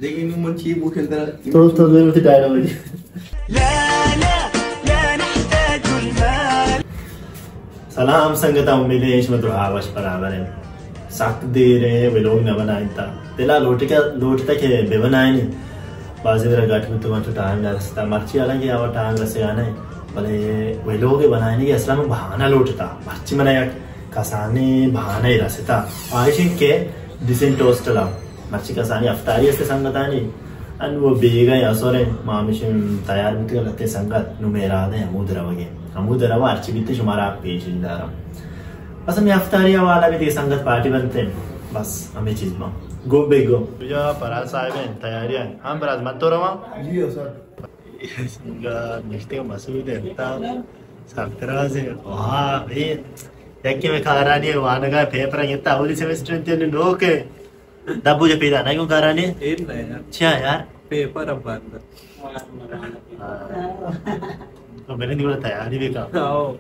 دیکھیں نوں من چی بوکل ترا۔ تو، تو ضرورت ڈائلاگ۔ سلام سنگتاں، امید ایں شما درا وش برابر ایں۔ سک دیر ایں ویلوگ نہ بنائینتا۔ دلا لوٹتا، لوٹتا کہ بہ بنائینی۔ بازیں برا گٹ بوتگاں تو ٹائم نہ رستا۔ مرچی حالانکہ آ ٹائم رسگا نہ، بلے ویلوگ بنائینی اصلا من بہانہ لوٹتا۔ مرچی من یک کسانیں بہانہ ئے رستا۔ آ ایش انت کہ ڈیسنٹ ہاسٹل ءَ مرچی کسانیں افطاری است سنگتانی، انوں بیگہ ءَ اسر انت، ما ہمیشیں تیار بوتگ لہتے سنگت، نوں مئے ارادہ ہمود روگ ءَ۔ ہمود رواں، ہرچی بیت شمارا پیش داراں۔ بس ہمے افطاری حوالہ بیت، سنگت پارٹی بنت انت۔ بس ہمے چیز باں۔ گو بے گو۔ کجا فراز صاحب انت، تیاری انت؟ ہاں فراز، من تو رواں۔ جی سر۔ نشتگ مسعود انت، سرفراز انت۔ واہ، اے یکے مئے کارانی وانگا پیپر گتا، اولی سیمسٹر انت، نوک۔ دبو جا پیدا نہ گوں کارانی؟ اے نہ یار۔ چیا یار؟ پیپر اب بند۔ تو میں نے دیولا تیاری بھی کا۔ آؤ۔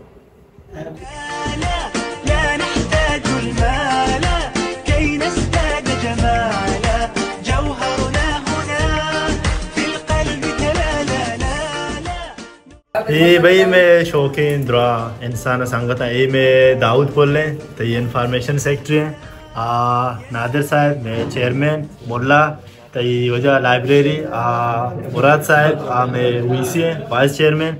اے بھئی مئے شوقیں درا انسان سنگت اے مئے داؤد پل ایں، تئی انفارمیشن سیکرٹری ایں، آ نادر صاحب مئے چیئرمین، ملا تئی وجہ لائبریری، آ مراد صاحب آ مئے وی سی ایں، وائس چیئرمین،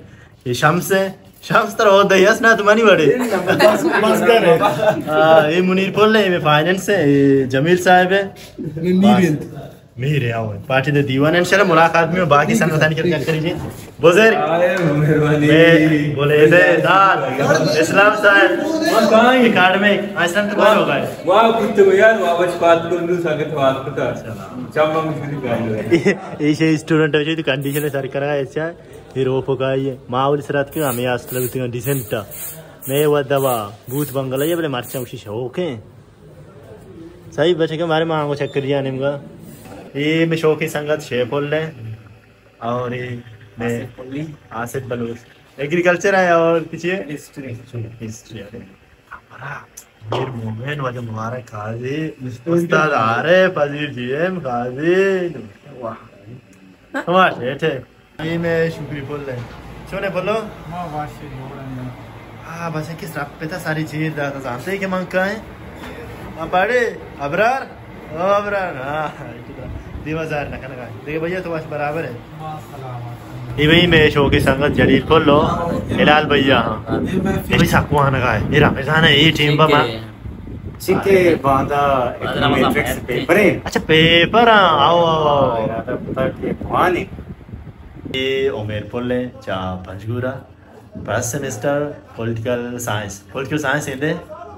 اے شمس ایں، شمس ترا ہو دئی اس نا تو منی وڑے۔ آ، اے منیر پل ایں، اے مئے فائننس ایں، اے جمیل صاحب ایں۔ میر ایں، آؤ۔ پارٹی دے دیوان انشاءاللہ ملاقات میں باقی سنگتانی کر چکر جی۔ بزرگ۔ آئے، مہربانی۔ میں بولے دے داد اسلام صاحب۔ اکیڈمک، اسلام تو بھائی ہوگا۔ واہ، کتے کو یار، واہ، بچ بات کو نو سنگت بات کو تھا۔ چم ہم اس کی پہلو ہے۔ ایشی اسٹوڈنٹ ہے، جو کنڈیشن ہے سر کرا ایسا۔ اے روپ کا یہ ماحول سرات کے ہمیں ہاسٹل بوتگاں ڈیسنٹ۔ میں وہ دوا بوت بنگلہ یہ بلے مرچاں اسی شوق ہیں۔ صحیح بچے کے مارے ماں کو چکر جانے مگا۔ اے مئے شوقیں سنگت شیف اللہ اور اے مئے آصف بلوچ۔ ایگریکلچر ہے اور کچھ ہے؟ ہسٹری۔ ہسٹری۔ ہمارا میر مومن واجہ مبارک قاضی، استاد عارف عزیز جی ایم قاضی۔ واہ۔ واہ، ٹھیک ہے۔ اے مئے شکری پل ایں۔ چون ایں پلو؟ ما واشی جوڑ ایں۔ ہاں، بس ایک سرپ پتا ساری چیر داتا زانتے کہ من کائیں۔ ہاں، پاڑے، ابرار؟ او ابرار، ہاں، دیما ظاہر نہ کنگا۔ دیکھے بھیا تو بس برابر ہے۔ اے بھئی مئے شوقیں سنگت جلیل پلو، ہلال بھیا، ہاں۔ اے بھئی سکو آنگا ہے۔ اے رمضان ہے، اے ٹیم با ما۔ چونکہ باندا اکنامیٹرکس پیپر ایں۔ اچھا، پیپر، ہاں، آؤ، آؤ، آؤ۔ ارادہ پتا کہ بوانی۔ اے عمیر پل ایں، چا پنجگورا، first semester, political science. Political science ایں دے؟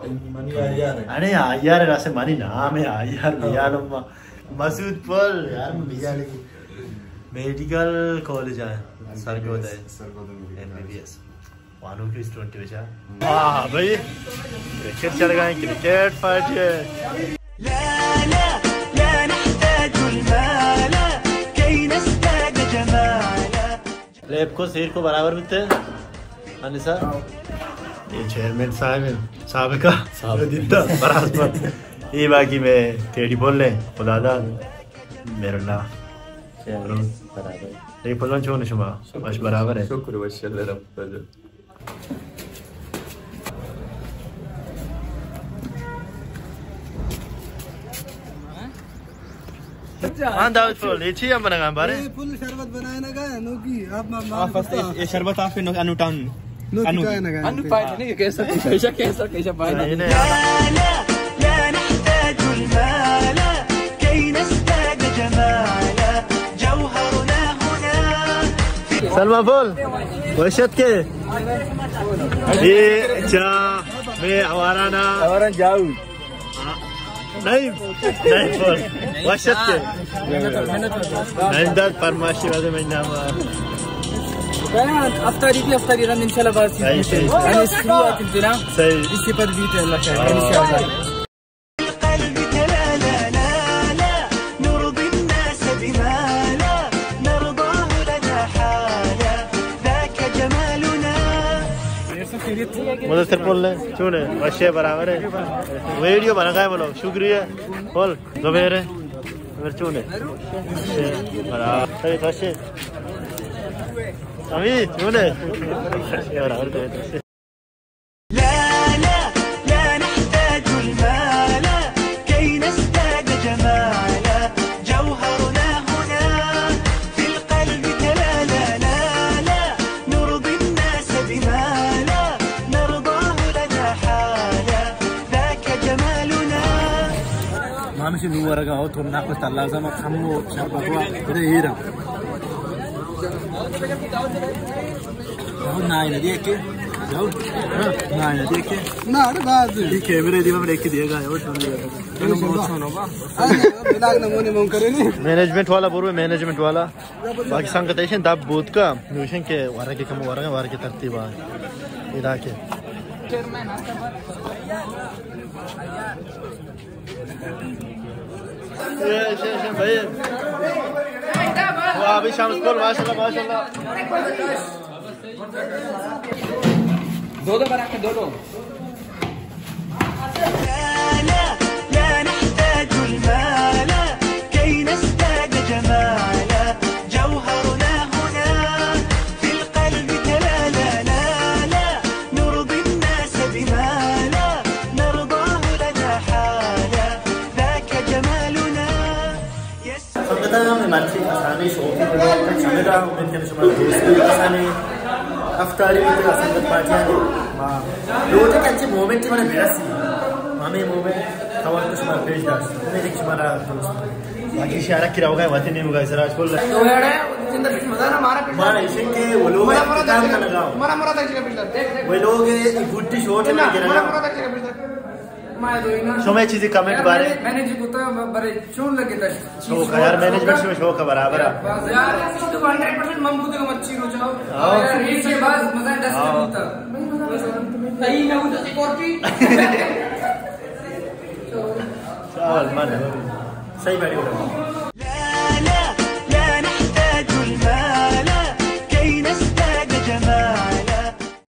منی آئی آر ایں۔ ارے، آئی آر ایں، راستے منی نام ایں، آئی آر، ہاں۔ میڈیکل کالج ایں، Sargodha. Sargodha medical. M B B S. وانوکی اسٹوڈنٹ بچا۔ ہاں بھائی، کرکٹ چل گئے، کرکٹ پارٹی ہے۔ لیب کو سیر کو برابر بیتے۔ انیسا۔ اے چیئرمین صاحب ایں، سابقہ۔ سابقہ۔ دیتا، برابر۔ اے باقی مئے ٹیڈی پل ایں، خدا داد، میراللہ۔ چیئرمین برابر۔ اے پلان چون شما؟ وش برابر ہے۔ شکر، وش اللہ رب۔ ہاں، داؤد پل، اے چی ہم بنگا بارے؟ اے پل شربت بنائے نہ گئے، نوکی، آپ ما-، آپ بس اے، اے شربت آپ کے نو-، انو ٹاؤن۔ نوکی انو۔ کائے نہ گئے، انو نوکی۔ پائے نہیں، کیسا، کیسا، کیسا، کیسا پائے نہیں۔ سلمان پل، وش اتکے۔ اے چا مئے آوارانا۔ آواران جاؤ۔ نہیں، نہیں پل۔ وش اتکے۔ نہیں داد فرمائشی واسطے میں نام۔ افطاری بھی افطاری رند انشاءاللہ بس۔ صحیح، صحیح۔ یعنی شروعات انتنا۔ صحیح۔ اس سے پر بیت اللہ خیر۔ انشاءاللہ۔ مدثر پل ہے، چون ہے؟ وشے برابر ہے۔ ویڈیو بنا کا ہے بولو، شکریہ۔ بول، زبیر ہے۔ چون ئے؟ برابر. تئی خوش ئے؟ امی چون ئے؟ برابر، تئی خوش ئے؟ لا، لا، لا نحتاج المال كي نزداد جمالا. جوهرنا هنا في القلب تلالا. لا، لا، نرضي الناس بما لا نرضاه لنا حالا. ذاك جمالنا. ما ہمیشی نوں ورگا ہو، تو ناکوست اللہ زما کمو شربت وا، بڑے ہیرا. جاؤ، نائے ندی کے. جاؤ. ہاں، نائے ندی کے. نہ، اڑے بعد. یہ کیمرے دی، ہم ایک دیا گا، اور سامنے. ہاں، بلاگ نمونے من کرے نہیں. مینجمنٹ والا برو، مینجمنٹ والا. باقی سنگت ایشن دب بود کا، نوشن کے ورگے کم ورگے، ورگے ترتیب آ. ادا کے. یہ، یہ، یہ، بھائی. واہ، ابھی شام اسکول، ماشاءاللہ، ماشاءاللہ. دو دو برابر، دو دو. لا، لا، لا نحتاج المال كي نزداد جمالا. جوهرنا هنا في القلب تلالا. لا، لا، نرضي الناس بما لا نرضاه لنا حالا. ذاك جمالنا. سنگتاں، ہمے مرچی کسانیں شوقیں ولاگ ءَ چمدا، امید کناں شمارا دوست بیت. کسانیں رفتاری بیت، سنگت پارٹیانی. ما لوٹیں کہ انچیں مومنٹے منا برسی، ہمے مومنٹ کور تو شمارا پیش داشت. امید کہ شمارا دوست بیت. باقی شارک کی روگا وطن نیمگا سراج کل. ما ایشیں کہ ولاگ اختتام کنگا. ولاگ گڈی شوٹ گرگا. شما چیزی کمنٹ بارے؟ میں نے جی کتا برے چون لگے دشت. شوق ہے یار، مینجمنٹ شما شوق ہے برابر ہے. یار، اس تو ہنڈریڈ پرسینٹ من کو تو مرچی رو جاؤ. ہاں. یار، یہ سے باز مزہ دست ہاں. کتا. صحیح نہ ہوتا سیکورٹی. چال، من. صحیح بڑی.